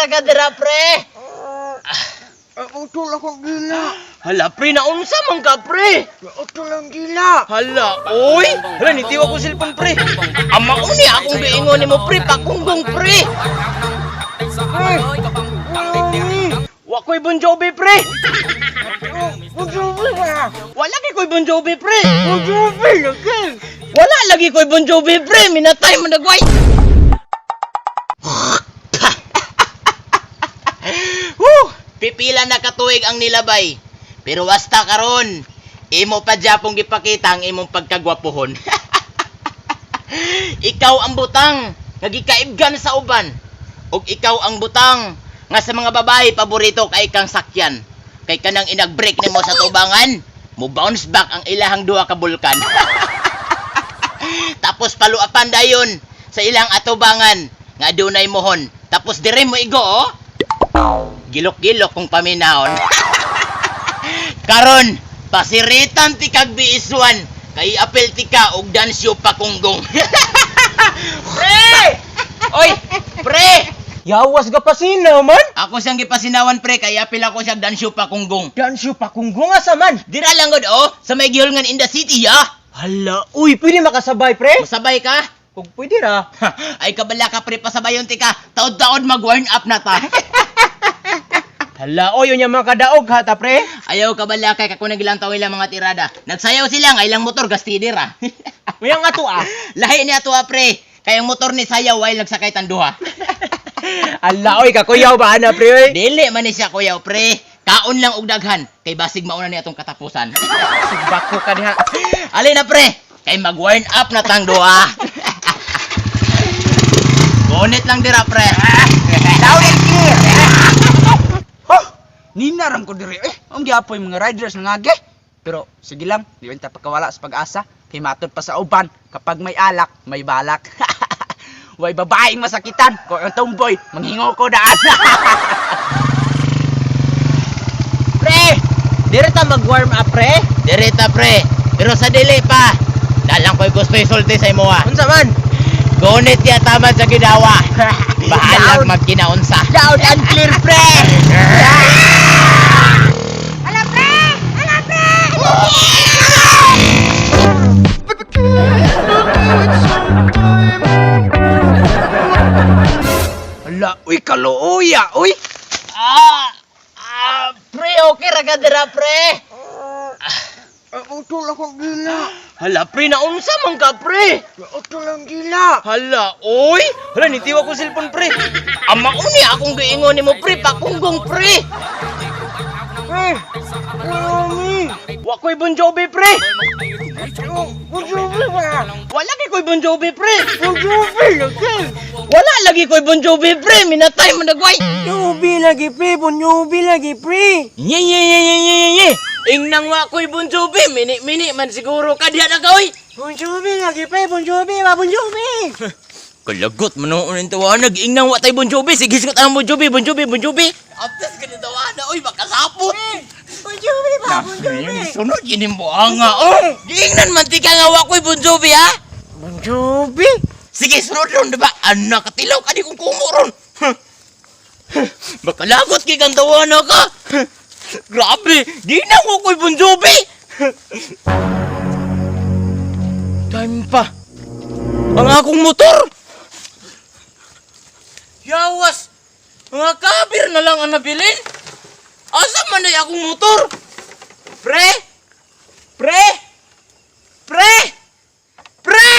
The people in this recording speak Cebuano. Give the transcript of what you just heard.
ra ka dira, pre? Utol akong dila. Hala, pre, naunsa man ka, pre? Utol ang dila. Hala, oy! Hala, nitiwa ko cellphone, pre. Ama ko ni akong giingon nimo, pre, pakunggong, pre. Pre, wala ni. Wa ko'y Bon Jovi, pre. Bon Jovi ba? Wala kay ko'y Bon Jovi, pre. Bon Jovi lagi. Wala lagi ko'y Bon Jovi, pre. Minatay mo nagway. Woo! Pipila na katuig ang nilabay. Pero basta karon, imo pa japong gipakita ang imong pagkagwapuhon. Ikaw ang butang nga gikaibgan sa uban. Ug ikaw ang butang nga sa mga babae paborito kay kang sakyan. Kay kanang inag-break nimo sa tubangan, mo bounce back ang ilahang duha ka bulkan. Tapos paluapan dayon sa ilang atubangan nga adunay mohon. Tapos dire mo igo oh. Gilok-gilok kung paminahon. Karon, pasiritan ti kag biiswan kay apel ti ka og dansyo pakunggong. Pre! Oy, pre! Yawas ka pa sino man? Ako siyang gipasinawan pre kay apel ako siyang dansyo pakunggong. Dansyo pa kung asa man. Dira lang gud oh, sa may gihulngan in the city ya. Hala, uy, pwede makasabay, pre? Masabay ka? Kung pwede ra. Ay kabala ka pre, pasabayon ti ka. Taod-taod mag-warm up na ta. Hala, oy, yun yung mga kadaog ha, ta, pre? Ayaw kabala kay kako nagilang taw ilang mga tirada. Nagsayaw sila nga ilang motor gastidi ra. Mayang nga to ah. Lahi niya to ah, pre. Kay ang motor ni sayaw while nagsakay tan duha. Hala, oy, kakuyaw ba ana, pre? Oy? Dili man ni siya kuyaw pre. Kaon lang og daghan kay basig mauna ni atong katapusan. Sigbako ka diha. Ali na pre, kay mag-warm up na tang duha. Gunit lang dira pre. Loud and clear. Huh! Ninaram ko diri eh. Ang giapoy mga riders nga ngage. Pero sige lang, di ta pagkawala sa pag-asa. Kay matod pa sa uban, kapag may alak, may balak. Way babaeng masakitan, ko ang tomboy, manghingo ko daan. Pre, dire ta mag-warm up, pre. Dire ta pre. Pero sa dili pa. Dalang ko'y gusto isulti sa imo ah. Unsa man? Gunit ya tamad sa ginawa. Bahalag Down. magkinaunsa. Loud and clear, pre. Ala pre! Ala pre! Ala, uy kaluoya, uy. Ah, ah, pre, okay ra ka dira, pre. Utol akong dila. Hala, pre, naunsa man ka, pre? Utol ang dila. Hala, oy! Hala, nitiwa ko cellphone, pre. Ama ko ni akong giingon nimo, pre, pakunggong, pre. Pre, wala ni. Wa ko'y Bon Jovi, pre. Bon Jovi ba? Wala kay ko'y Bon Jovi, pre. Bon Jovi lagi. Wala lagi ko'y Bon Jovi, pre. Minatay mo nagway. Jovi lagi, pre. Bon Jovi lagi, pre. Nye, nye, nye, nye, nye, nye, nye. Ingnang wa ko'y Bon Jovi. Mini, mini man siguro ka diha na ka, oy. Bon Jovi lagi, pre. Bon Jovi ba? Bon Jovi. Kalagot man noon ang tawanan. Ingnang wa tay Bon Jovi. Sige, sigot ang Bon Jovi, Bon Jovi, Bon Jovi. Aptes ka ni tawanan, oy. Makasapot. Bon Jovi ba? Bon Jovi. Sunod yun yung buhanga, oh. Giingnan man ti ka nga wa ko'y Bon Jovi, ha? Bon Jovi? Sige, sunod ron, diba? Anak, katilaw ka di kong kumo ron. Makalagot kay kang tawanan ka. Grabe, di na ko ko'y Bon Jovi. Time pa. Ang akong motor. Yawas. Mga kabir na lang ang nabilin. Asa man na akong motor? Pre? Pre? Pre? Pre!